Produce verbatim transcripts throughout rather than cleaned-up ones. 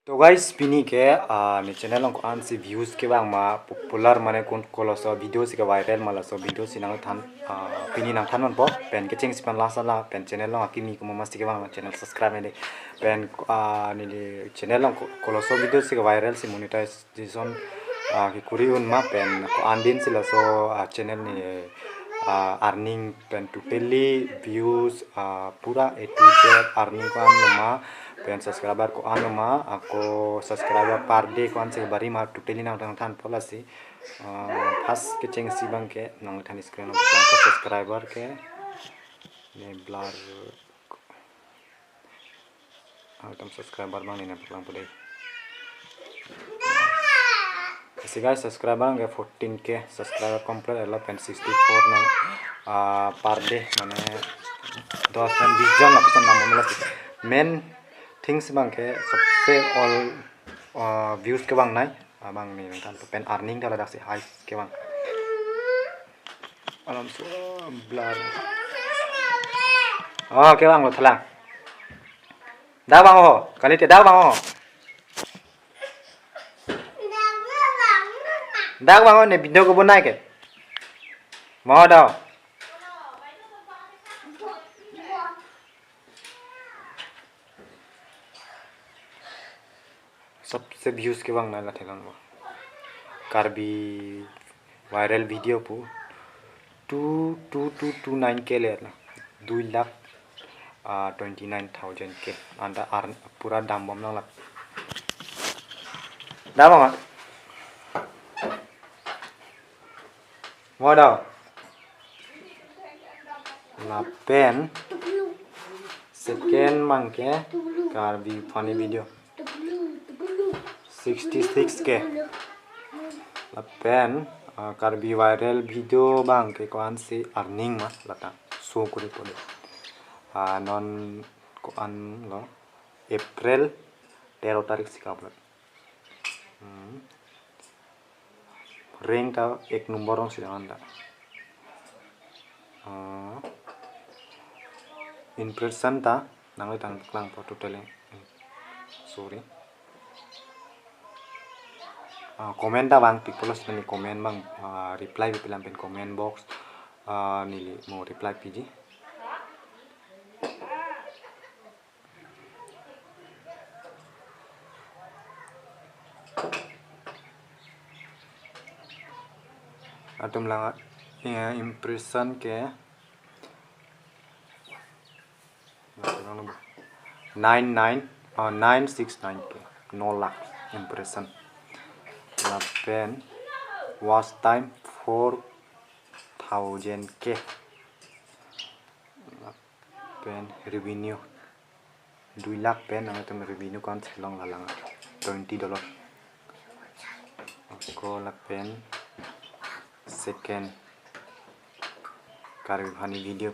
To guys, pini ke, ah, ne channel along ko-ansi views kevang ma popular mane kon koloso video si ke viral ma laso video si nangthan, ah, pini nangthan ponpo pen kechengsi pen lasa la pen channel along akimi komat masi kevang channel subscribe ne dei pen, ah, neli channel along ko-, koloso video si ke viral si monetization, ah, kekuri un ma pen ko-an din si laso, ah, channel ne, ah, earning pen totally views, ah, pura A to Z earning ko-an lo ma pen subscriber ko-an lo ma ako subscriber per day ko-ansi bari ma totally nangthan ponpo lasi, ah, first kechengsi abang ke nangthan screen along ko subscriber ke ne blur. Atum subscriber abang ne nangpaklang po dei. Lasi guys, subscriber abang ke fourteen K, subscriber complete alo pen sixty-four nang, ah, per day mane dos pen bis jon lapuson nang mula si. Main things abang ke sabse all, ah, views kevangnei abang ne nangthan pen earning ta ladak si high kevang. Alam so blur. Oh, kevang lo thalang. Dak vang ho, kali te dak vang ho. Dak vang ho ne video kebonai ke. Vang ho dak. Sabse views kevangnei la thelang bo. Karbi viral video pu two two two two nine K le na. Dui lakh, ah, twenty nine thousand K. Anta ar pura dambom nang la. Dambom ma? Modal. Lapen second abang ke Karbi funny video. Sixty-six K. Lapen, ah, Karbi viral video abang ke ko-ansi earning ma lata show kuri pon. Ah, non ko-an lo April tero tarik si ka-upload. Hmm. Rank ta ek number along si dang anta. Ah, impression ta nangli tangpaklang po totally. Sorry. Ah, comment ta vangpik pulo si neli comment abang, ah, reply pipi lam pen comment box, ah, neli mo reply piji. Atum lang, eh, impression ke nine nine, oh, nine six nine K, no lakh impression. Lapen watch time four thousand K. Pen revenue dui lakh pen nangtum revenue ko-an si long lalang twenty dollar. Ako lapen second Karbi funny video.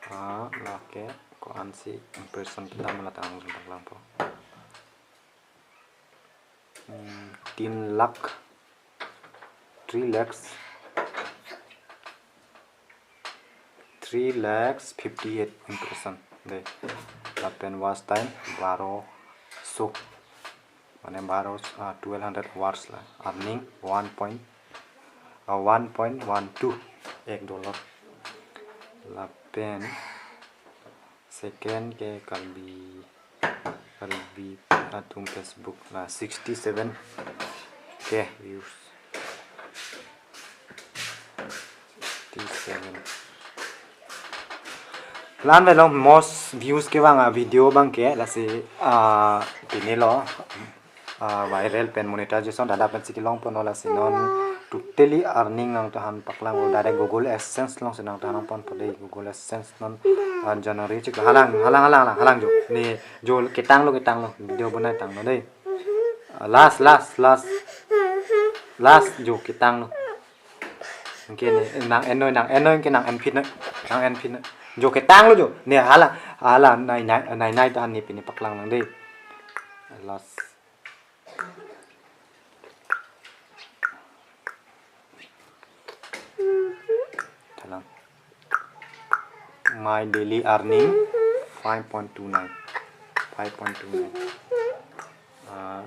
Ah, lake ko-ansi impression kita mula tang lang po. Hmm, tin lakh, three lakhs, three lakhs fifty-eight impression. Dei, lapen watch time baro so. Mane baro, ah, twelve hundred hours la. Earning one point, ah, one point one two ek dollar. Lapen second ke Karbi, Karbi atum Facebook la sixty-seven K views. Sixty-seven. Lan velo most views kevang a video abang ke lasi, ah, pini lo, ah, viral pen monetization dada pensi kelong pon lo lasi non totally earning nangthan paklang lo, direct Google AdSense along si nangthan ponpo dei. Google AdSense non, ah, January chik halang, halang, halang, halang, halang jo. Ne jo ketang lo, ketang lo. Video bonai tang lo dei. Ah, last, last, last. Last jo ketang lo. Anke ne nang-en noi, nang-en noi, anke nang-en phit noi. Nang-en phit noi. Jo ketang lo jo. Ne hala, hala nai nai, nai nai ta ne pini paklang nang dei. Last. Thalang. My daily earning five point two nine. Five point two nine. Ah,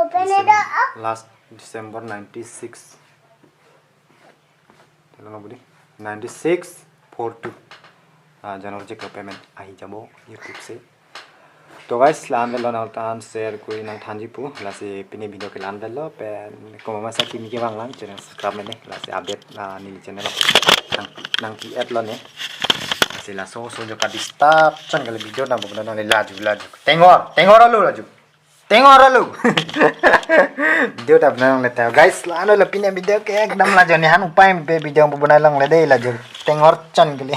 December, last December ninety-six. Telo na budi? Ninety-six four two. Ah, January chiklo payment ahi jabo YouTube si. To guys, la-an avelo, nangtum share kuri nangthanji pu. Lasi pini video ke la-an avelo, pen komat masa kimi kevang lang channel subscribe mene. Lasi update, ah, neli channel nang, nang ki-add lo ne. Lasi laso oso ajo ka-disturb chon kali, video nang bonai longle, laju, laju. Tengor, tengor alu, laju. Tengor alu. Video ta bonai longle ta. Guys, la-an avelo pini video ke ekdam laju ne, han upai pe video bonai longle dei, laju. Tengor chon kali.